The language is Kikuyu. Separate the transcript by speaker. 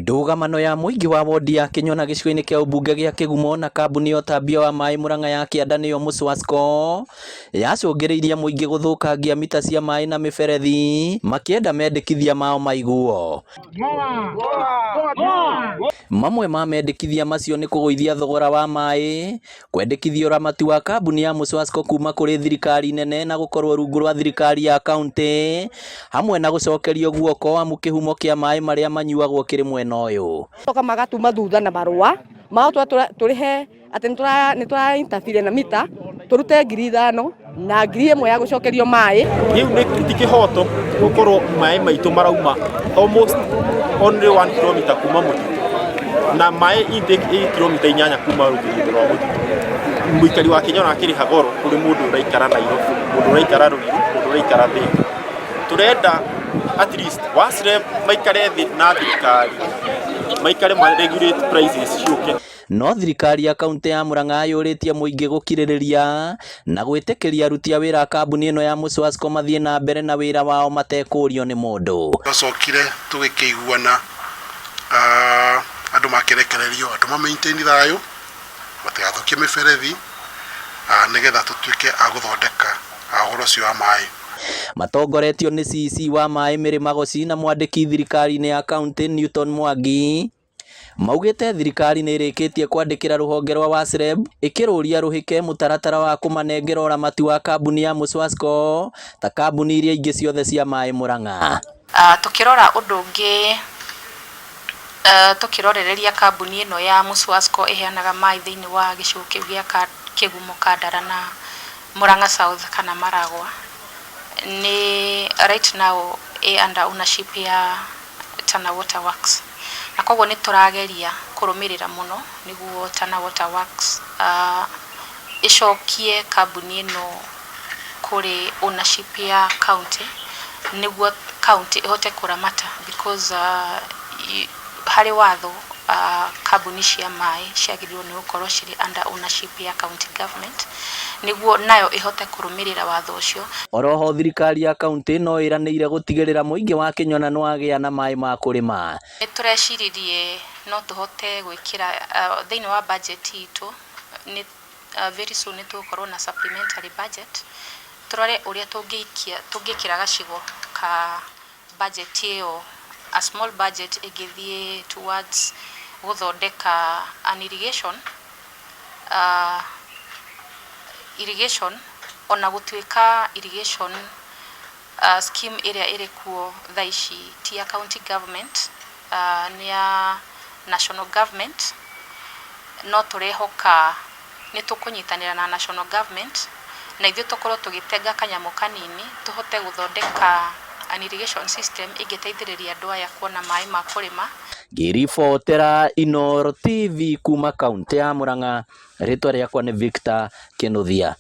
Speaker 1: Ndũgamano ya mũingĩ wa wodi ya Kĩnyona gĩcigo-inĩ kĩa ũmbunge gĩa Kĩgumo na kambuni ya ũtambia wa maĩ Murang'a ya kĩanda nĩyo Mũswasco yacũngĩrĩirie mũingĩ gũthũkangia mita cia maĩ na mĩberethi makĩenda mendekithia mao maiguo. Mamwe ma mendekithia macio nĩ kũgũithia thogora wa maĩ, kwendekithia ũramati wa kambuni ya Mũswasco kuma kũrĩ thirikari nene na gũkorwo rungu rwa thirikari ya kauntĩ hamwe na gũcokerio guoko amu kĩhumo kĩa maĩ marĩa manyuagwo kĩrĩ mwena ũyũ.
Speaker 2: Coka magatuma thutha na marũa mao tũrĩhe atĩ nĩ tũra interfere na mita tũrute 5,000 na 1,000 ya gũcokerio maĩ.
Speaker 3: Rĩu nĩ ti kĩhoto gũkorwo maĩ maitũ marauma almost only 1 kilometer kuma mũtitũ na maĩ intake ĩ kilomita 8 kuma rũgiri rwa mũtitũ. Mũikari wa Kĩnyona akĩrĩha goro kũrĩ mũndũ ũraikara Nairobi, mũndũ ũraikara Ruiru, mũndũ ũraikara Thĩka. Tũrenda at least WASREB maikare thĩ na thirikari, maikare ma regulate prices ciũke.
Speaker 1: No thirikari ya kaunti ya Murang'a yũrĩtie mũingĩ gũkirĩrĩria na gwĩtĩkĩria aruti a wĩra a kambuni ĩno ya Mũswasco mathiĩ na mbere na wĩra wao matekũũrio nĩ mũndũ.
Speaker 4: Twacokire tũgĩkĩiguana, andũ makĩrekererio, andũ ma maintain thayũ, matigathũkie mĩberethi, nĩgetha tũtuĩke a gũthondeka ũhoro ũcio wa maĩ.
Speaker 1: Matongoretio nĩ CEC wa maĩ Mary Magoci na mwandĩki thirikari-inĩ ya kaunti Newton Mwangi maugĩte thirikari nĩ ĩrĩkĩtie kwandĩkĩra rũhonge rwa WASREB ĩkĩrũria rũhĩke mũtaratara wa kũmanengera ũramati wa kambuni ya Mũswasco ta kambuni iria ingĩ ciothe cia maĩ Murang'a.
Speaker 5: Tukirora ũndũ ũngĩ, tũkĩrorereria kambuni ĩno ya Mũswasco ĩheanaga maĩ thĩinĩ wa gĩcigo kĩu gĩa Kĩgumo, Kandara na Murang'a South kana Maragwa, nĩ right now ĩ under ownership ya Tana Water Works, na koguo nĩ tũrageria kũrũmĩrĩra mũno nĩguo Tana Water Works ĩcokie kambuni ĩno kũrĩ ownership ya county nĩguo county ĩhote kũramata, because harĩ watho kambuni cia maĩ ciagĩrĩirwo nĩ gũkorwo cirĩ under ownership ya county government nĩguo nayo ĩhote kũrũmĩrĩra watho ũcio.
Speaker 1: Oroho thirikari ya kaunti no ĩranĩire gũtigĩrĩra mũingĩ wa Kĩnyona nĩ wagĩa na maĩ ma kũrĩma.
Speaker 5: Nĩ tũreciririe no tũhote gwĩkĩra thĩinĩ wa budget itũ nĩ very soon nĩ tũgũkorwo na supplementary budget, tũrore ũrĩa tũngĩikia tũngĩkĩra gacigo ka budget ĩyo, a small budget ĩngĩthiĩ towards gũthondeka an irrigation, ona gũtuĩka irrigation scheme ĩrĩa ĩrĩ kuo thaa ici ti ya county government, nĩ ya national government, no tũrehoka nĩ tũkũnyitanĩra na national government na ithuĩ tũkorwo tũgĩtenga kanyamũ kanini tũhote gũthondeka an irrigation system ĩngĩteithĩrĩria andũ aya kuona maĩ ma kũrĩma.
Speaker 1: Ngĩribotera Inooro TV kuma kaunti ya Murang'a, rĩtwa rĩakwa nĩ Victor Kinuthia.